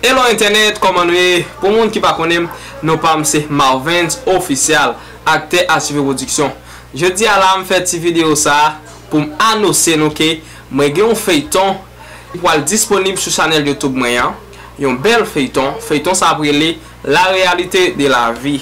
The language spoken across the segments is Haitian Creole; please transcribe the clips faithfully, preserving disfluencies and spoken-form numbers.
Hello entènèt, kòman nou ye? Pou moun ki pa konnen m, non pa m se Marvens Ofisyal, aktè H V Production. Jodi a la, m fè ti videyo sa a pou m anonse nou ke mwen gen yon feyton ki pral disponib sou chanèl YouTube mwen an. Yon bèl feyton. Feyton sa ap rele La réalité de la vie.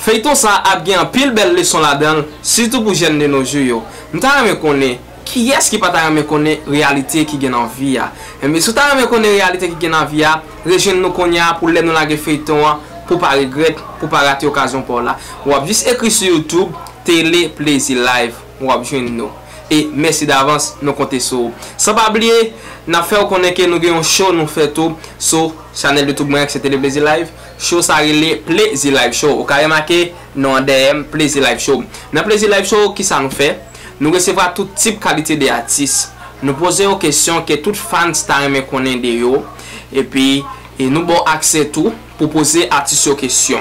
Feyton sa ap gen anpil bèl leson ladan l, sitou pou jèn de nos jours yo. M ta renmen konnen kiyès ki pa ta renmen konnen reyalite ki gen nan vi a. Enben, si w ta renmen konnen reyalite ki gen nan vi a, rejwenn nou kounye a pou lè nou lage feyton an, pou w pa regrèt, pou w pa rate okazyon pa w la. W ap jis ekri sou YouTube, Tele Plezi Live, w ap jwenn nou. E mèsi davans, nou konte sou ou. San pa bliye, n ap fè w konnen ke nou gen yon show nou fè tou sou chanèl YouTube mwen, ki se Tele Plezi Live. Show sa rele Plezi Live Show. Ou ka remake non an dèyè m, Plezi Live Show. Nan Plezi Live Show, kisa nou fè? Nou resevwa tout tip kalite de atis. Nou poze yo kesyon ke tout fans ta renmen konnen de yo. Epi, e nou ba w aksè tou pou poze atis yo kesyon.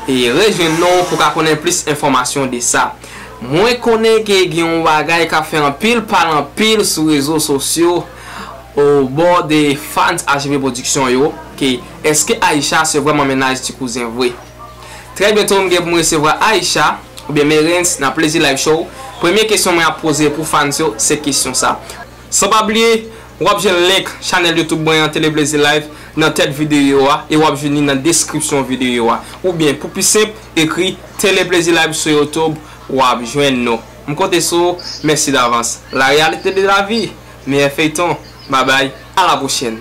E rejwenn nou pou ka konnen plis enfòmasyon de sa. Mwen konnen ke gen yon bagay k ap fè anpil pale anpil sou rezo sosyo obò de fans H V Production yo, ke èske Aïcha se vrèman mennaj ti kouzen vre? Trè byento, m gen pou m resevwa Aïcha oubyen Merens nan Plezi Live Show. Premye kesyon mwen ap poze pou fans yo, se kesyon sa. San pa bliye, w ap jwenn link chanèl YouTube mwen an, Tele Plezi Live, nan tèt videyo a, e w ap jwenn li nan deskripsyon videyo a. Oubyen, pou pi senp, ekri Tele Plezi Live sou YouTube, w ap jwenn nou. M konte sou ou, mèsi davans. La réalité de la vie, meyè feyton. Babay, a la pwochèn.